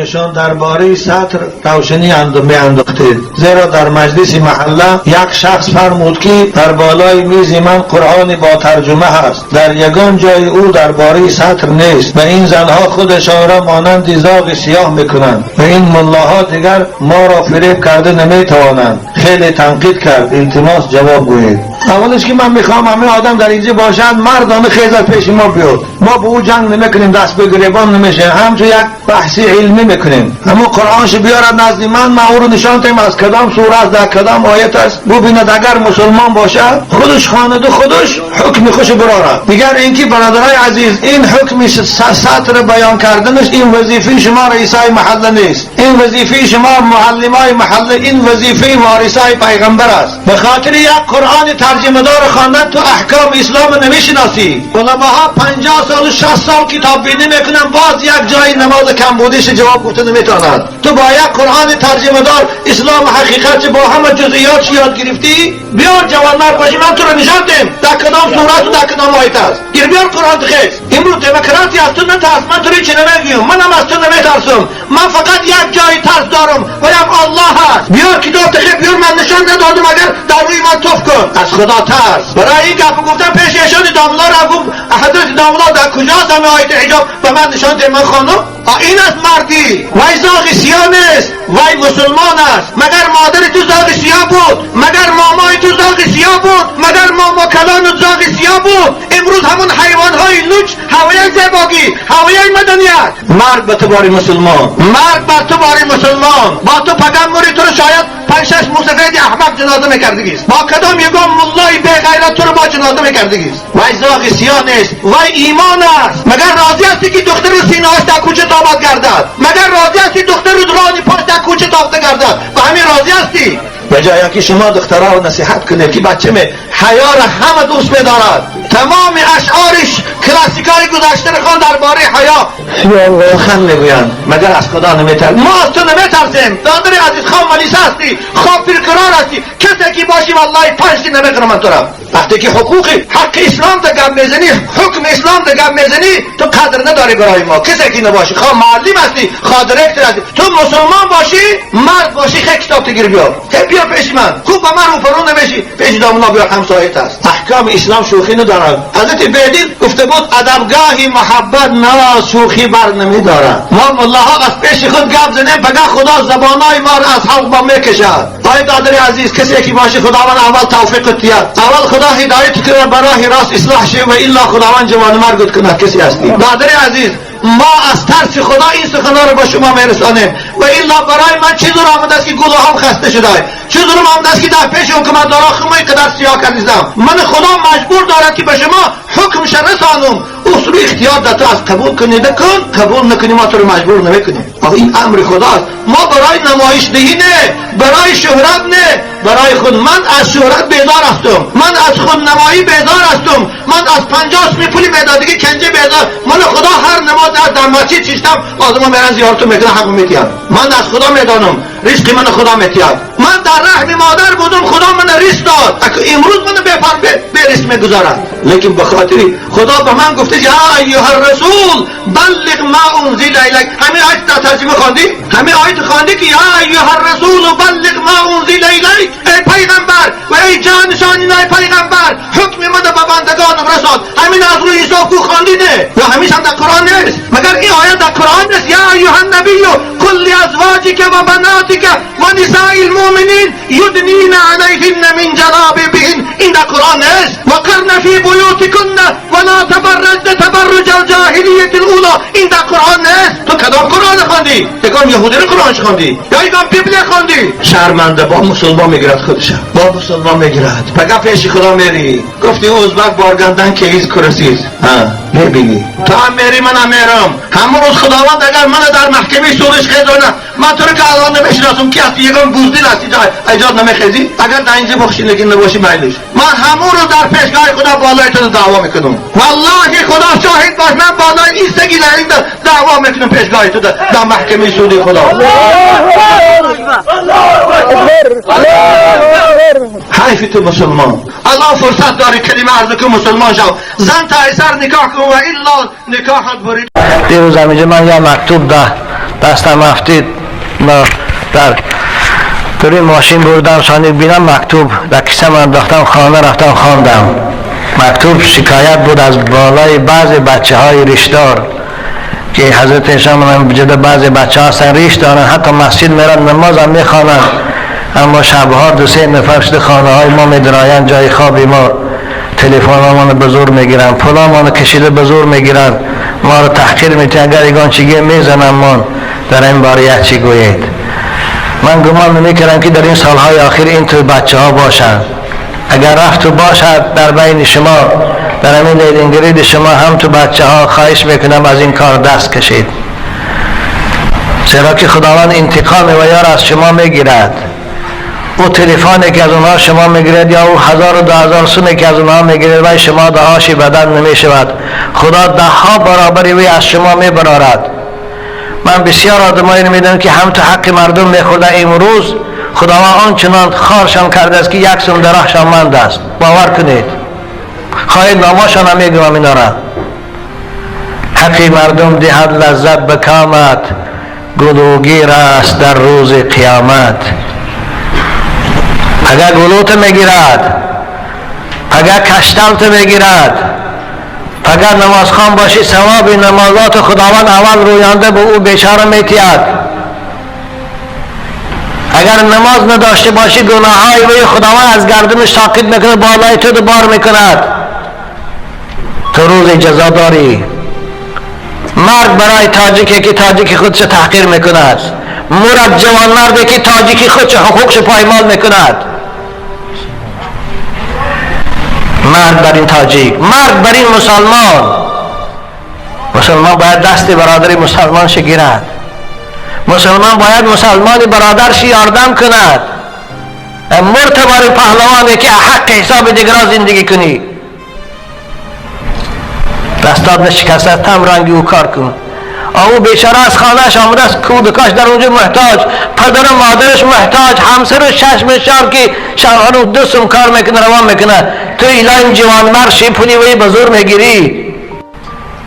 ایشان درباره سطر روشنی میانداختید، زیرا در مجلس محله یک شخص فرمود که در بالای میز من قرآن با ترجمه هست، در یگان جای او درباره سطر نیست و این زنها خودشان را مانند زاغ سیاه میکنند و این ملاها دیگر ما را فریب کرده نمیتوانند. خیلی تنقید کرد، التماس جواب گویید. اولش که من میخوام همه آدم در اینجا باشند، مردانه خیز از پیش ما بیاد، ما به او جنگ نمیکنیم، دست به گریبان نمیشه، همچون یک بحثی علمی میکنیم. اما قرآنش بیارد نزد من، من او رو نشان تیم از کدام سوره است، در کدام آیت است، ببیند اگر مسلمان باشد خودش خوانده خودش حکم خوش برارد. دیگر اینکه برادرای عزیز، این حکم سطر بیان کردنش این وظیفه شما رئیسای محله نیست، این وظیفه شما معلمای محله، این وظیفه وارثای پیغمبر است. به خاطر یک قرآن ترجمه دار خواندن تو احکام اسلام نمیشناسی. علماها 50 سال و 60 سال کتاب بینی میکنن، باز یک جای نماز کم بودیش جواب گفته نمیتواند. تو با یک قرآن ترجمه دار اسلام حقیقت با همه جزئیات یاد گرفتی؟ بیار جوانمرد باشی من تو رو نشان دیم در کدام سورت و در کدام آیت است. گیر بیار قرآن خیز. امروز دموکراتی از تو نترس، من تو رو چه نمیگیم، منم از تو نمیترسم، من فقط یک جای ترس دارم و یک الله هست. بیار کتاب خیز، بیار، من نشان ندادم اگر در روی من تف کن. از خدا ترس. برای این گپ گفتم پیش ایشان داملا را گفت حضرت داملا در کجاست همه آیت حجاب به من نشان ده من خانم؟ این است مردی. وای زاغ سیاه نیست، وای مسلمان است. مگر مادر تو زاغ سیاه بود؟ مگر مامای تو زاغ سیاه بود؟ مگر ماما کلان زاغ سیاه بود؟ امروز همون حیوانهای لوچ هوای زیباگی، هوای مدنیت. مرگ به تو باری مسلمان، مرگ بر تو باری مسلمان. با تو پگم موری تو رو شاید 5-6 موسفید احمق جنازه میکردگیست، با کدام یگان ملای بی غیرت تو رو با جنازه میکردگیست. وای زاغ سیاه نیست، وای ایمان است. مگر راضی هستی که دختر سینه‌اش در کوچه تابد گردد؟ مگر راضی هستی دختر رانی پاش در کوچه تافته گردد؟ به همین راضی هستی؟ به جای که شما دخترها رو نصیحت کنید که بچه می حیا را همه دوست می‌دارد، تمام اشعارش کلاسیکای گذشته را خوان درباره حیا سخن میگویند، مگر از خدا نمی‌ترسیم؟ ما از تو نمی‌ترسیم دادر عزیز. خواه ملیس هستی، خواه پیرقرار هستی، کسی که باشی والله پنج نمی‌کنم من تو را. وقتی که حقوق حق اسلام در گپ میزنی، حکم اسلام در گپ میزنی، تو قدر نداری برای ما. کسی که نباشی، خواه معلم هستی، خواه director هستی، تو مسلمان باشی، مرد باشی، خیلی کتاب تگیر بیار، خیلی بیا پیش من، خوب با من روپرو نمیشی، پیش دامنا بیا، همسایت است. احکام اسلام شوخی ندارد. حضرت بیدین گفته بود ادبگاهی محبت نواز شوخی بر نمیدارد. ما ملاها از پیش خود گپ زنیم، فقط خدا زبانای ما را از حلق با میکشد. آی دادر عزیز، کسی که باشی خداوند اول توفیق تیاد، اول خدا هدایت کنه برای راست اصلاح شه و الا خداوند جوان مرگت کنه. کسی هستی دادر عزیز، ما از ترس خدا این سخن‌ها رو با شما میرسانیم و الا برای من چه زور آمده است که گلوهام خسته شده، چه زور آمده است که در پیش حکومت دارا خمای قدر سیاه کردیدم. من خدا مجبور دارد که به شما حکم رسانم. اصول اختیار در تو از قبول کنی کن، قبول نکنی ما تو رو مجبور نمیکنیم. این امر خداست. ما برای نمایش دهی نه، برای شهرت نه، برای خود. من از شهرت بیدار هستم، من از خود نمایی بیدار هستم، من از 50 سومی پولی میدادگی کنجه بیدار. من خدا هر نماز در مسجد چیستم آدم میرن زیارتو میکنن، حق میتیم. من از خدا میدانم رزق من خدا میتید. من در رحم مادر بودم، خدا من رزق داد. امروز من به رزق میگذارد، لیکن به خاطر خدا به من گفته یا ایها الرسول بلغ ما انزل الیک. همین آیت در ترجمه خواندی، همین آیت خواندی که یا ایها الرسول بلغ ما انزل الیک. ای پیغمبر و ای جانشان ای پیغمبر، حکم من به بندگانم رسان. همین از روی عیسی کو خواندی نه، یا همیشه هم در قرآن نیست؟ مگر این آیت در قرآن نیست؟ یا ایها النبی قل لازواجک و بناتک و نساء المؤمنین یدنین علیهن من جلابیبهن. این در قرآن نیست؟ وقرن فی بیوتکن ولا تبرجن تبرج الجاهلیة الاولی. این در قرآن نیست؟ تو کدام قرآن خواندی؟ یکم یهودی رو قرآن خواندی یا یکم بیبل خواندی؟ شرمنده با مسلمان میگیرد خودش، با مسلمان میگیرد. فقط پیش خدا میری گفتی ازبک بارگندن که ایز کرسیز ها میبینی تو هم میری من هم میرم. همون روز خداوند اگر من در محکمه سودش خیزانه، من تو رو که الان نمیشناسم کی هستی، یکم بوزدیل هستی ایجاد نمیخیزی، اگر در اینجا بخشی نباشی میلیش، من همون رو در پیشگاه خدا بالای تو دعوا میکنم. والله خدا شاهد باش، من بالای این سگی لعین دعوا میکنم پیشگاه تو در محکمه سودی خدا. حیف تو مسلمان، الان فرصت داری کلمه عرض کن مسلمان شو، زن تا ایسر نکاح کن و الا نکاحت برید. دیروز همینجا من یه مکتوب ده دستم افتید در توی ماشین بردم سانی بینم مکتوب در کیسه انداختم، خانه رفتم خواندم. مکتوب شکایت بود از بالای بعض بچه های ریشدار که حضرت اشام جدا بعض بچه ها هستن ریش دارن، حتی مسجد میرن نماز هم میخوانن، اما شبها دو سه نفر شده خانه های ما میدراین جای خواب ما، تلفن ها به زور میگیرن، پولا ما کشیده به زور میگیرن، ما رو تحقیر میتونن، اگر یگان چیگه میزنن من. در این باره یک چی گویید؟ من گمان نمیکردم که در این سالهای آخر این تو بچه ها باشند. اگر رفت تو باشد در بین شما، در همین لیدنگرید شما هم تو بچه ها، خواهش میکنم از این کار دست کشید، زیرا که خداوند انتقام و یار از شما میگیرد. او تلفنی که از اونها شما میگیرد یا او 1000 و 2000 سومی که از اونها میگیرد و شما دهاشی بدن نمیشود، خدا ده ها برابری وی از شما میبرارد. من بسیار آدمایی رو میدونم که هم تو حق مردم میخوردن، امروز خداوند آنچنان خارشان کرده است که یک سوم در راهشان مند است. باور کنید، خواهید ناماشان هم میگم اینا را. حق مردم دهد لذت به کامت، گلوگیر است در روز قیامت. اگر گلوت میگیرد، اگر کشتلت میگیرد، اگر نمازخوان باشی ثواب نمازات خداوند اول رویانده به او بیچاره میتید. اگر نماز نداشته باشی گناههای وی خداوند از گردنش ساقط میکنه، بالای تو بار میکند، تو روز جزا داری. مرگ برای تاجیکی که تاجیک خودش تحقیر میکند، مرد جوان مردی که تاجیکی خودش حقوقش پایمال میکند. مرگ بر این تاجیک، مرگ بر این مسلمان. مسلمان باید دست برادر مسلمان گیرد، مسلمان باید مسلمان برادرش یاردم کند. مرد بر پهلوانی که حق حساب دیگران زندگی کنی، دستات نشکسته تم رنگی او کار کن. او بیچاره از خانهش آمده است، کودکاش در اونجا محتاج، پدر و مادرش محتاج، همسرش چشم شب که شبانو دوستم کار میکنه روان میکنه، تو ایلایم جوان مرشی پولی وی به زور میگیری،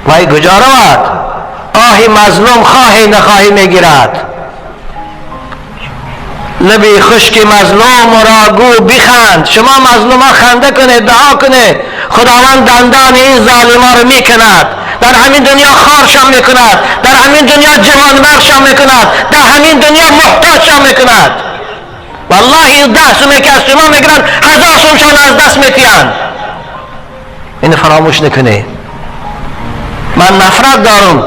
وی کجا رود؟ آهی مظلوم خواهی نخواهی میگیرد. لبی خشک مظلوم را گو بخند. شما مظلوم ها خنده کنه، دعا کنه، خداوند دندان این ظالما رو میکند، در همین دنیا خارشان میکند، در همین دنیا جوانمرشان میکند، در همین دنیا محتاجشان میکند. والله این 10 سومه که از شما میگیرن 1000 سومشان از دست میتیان. اینو فراموش نکنه. من نفرت دارم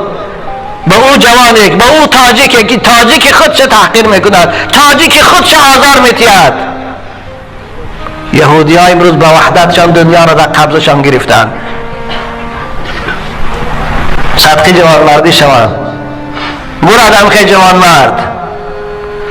به او جوانی، به او تاجیکی که تاجیک خودش تحقیر میکند، تاجیک خودش آزار میتید. یهودی ها امروز با وحدتشان دنیا را در قبضشان گرفتن. صدقی جوانمردی شوند، مرادم که جوانمرد.